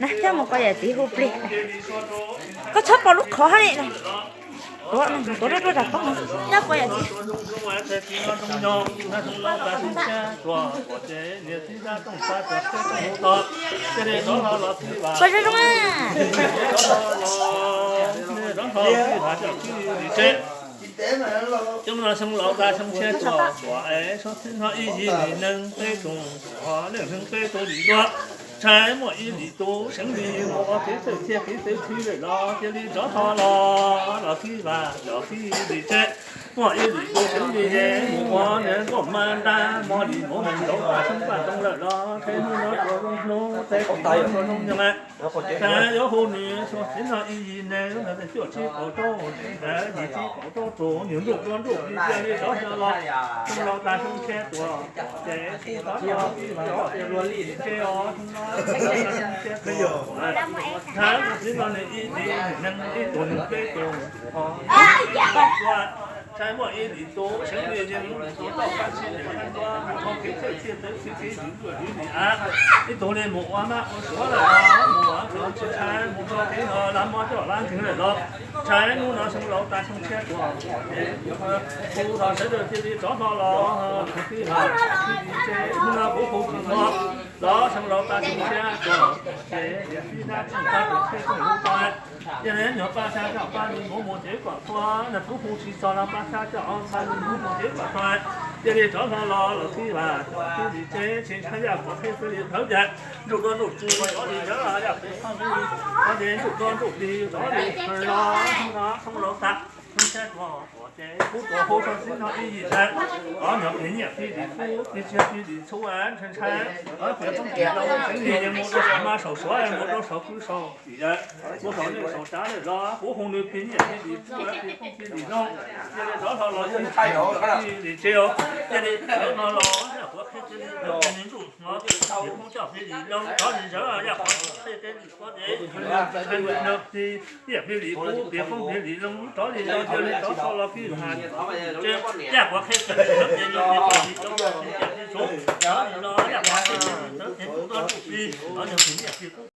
Na, coj mus kom yawm txiv hu plig. Koj txhob pom lub qhov hab li na. Tuav, tuav rau rau tom koj, coj kom yawm txiv. Koj zoo zoo a. Cov no xyoo laus tas xyoo tshiab tuaj, tuaj es sab txhib no ib yim li nees peb tug, leej nees peb tug li dua. Ntshai muaj ib lim tus seev li mus ua kev txawj thiab kev txawj txhij lawm los cia li rov hlo los, los khib vaj los khib li tsev. Muaj ib lim tus seev li mus ua niag nkauj mab nrab mog li mus nees nkaum tas xyoo paj ntoo lawm los ntshai hnub no tsuas zoo hnub, ntshai hnub no tsuas zoo nyoog. Ntshai yuav hu nws xyoo txhib no ib yim nees cuaj tsib kaum rau, yim tsib kaum rau tug, nws nruj dua nruj li cia li rov hlo los. Xyoo laus tas xyoo tshiab tuaj, ces rov hlo li tsev os, xyoo no tas xyoo tshiab tuaj. Ntshai xyoo txhib no nws ib yim li nees ib tug nees peb tug, ntshai muaj ib lim tus seev li yeej tus tau pab txhib li pab ntua mus ua kev txawj thiab txawj txhij kev yws yuam yws li av. Ib tug li mus ua mab ua suav lawm los mus ua txog tsis ntshai mus ua kev no lab mob coj lab nkeeg lawm los ntshai hnub no xyoo laus tas xyoo tshiab tuaj, ces hu rau sawv daws cia li rov hlo los, hu tib los, hu tib li tsev, hnub no kuv hu tsis txog los xyoo laus tas xyoo tshiab tuaj, ces niam txiv dab tsi tau tus tsheb txooj lub tau. Cia li nyuag pab xya coj pab li mus mus tsev kom txhua, nws kuv hu tsis txog los pab xya coj pab li mus mus tsev kom txhua. Cia li rov hlo los los tib los, tib li tsev tsis ntshai yaj pov qheb xwb li thawv yaj, nruj dua nruj tsis rov li ntawd yaj pov qheb xwb li, rov li nruj dua nruj li rov li los xyoo no xyoo laus tas xyoo tshiab tuaj, ces kuv tuaj hu xyoo txhib no ib yim tas, rov nyuag plig nyiaj plig lim kub plig tsiaj plig lim txhu ntshai ntshai, rov plig txooj plig zoo xeev li yeej mus rau saum mab saum suav mus rau saum kwv saum tij, mus saum neej saum tsav lawm los kuv hu nws plig nyiaj plig lim kub plig txooj plig lim zoo. Cia li rov hlo los ib yim li tsev os, cia li rov hlo los yaj pov qheb cia li ntawd cia li nruj hlo, plig txooj coj plig lim zoo rov li ntawd yaj pov qheb cia li pov tsev, ntshai ntshai plig nyiaj plig lim kub plig txooj plig lim zoo rov li los cia li rov hlo los plig nyiaj plig lim kub plig txooj plig lim zoo rov li los yaj pov qheb cia li ntawd ces nruj dua nruj plig, rov li plig nyiaj plig kub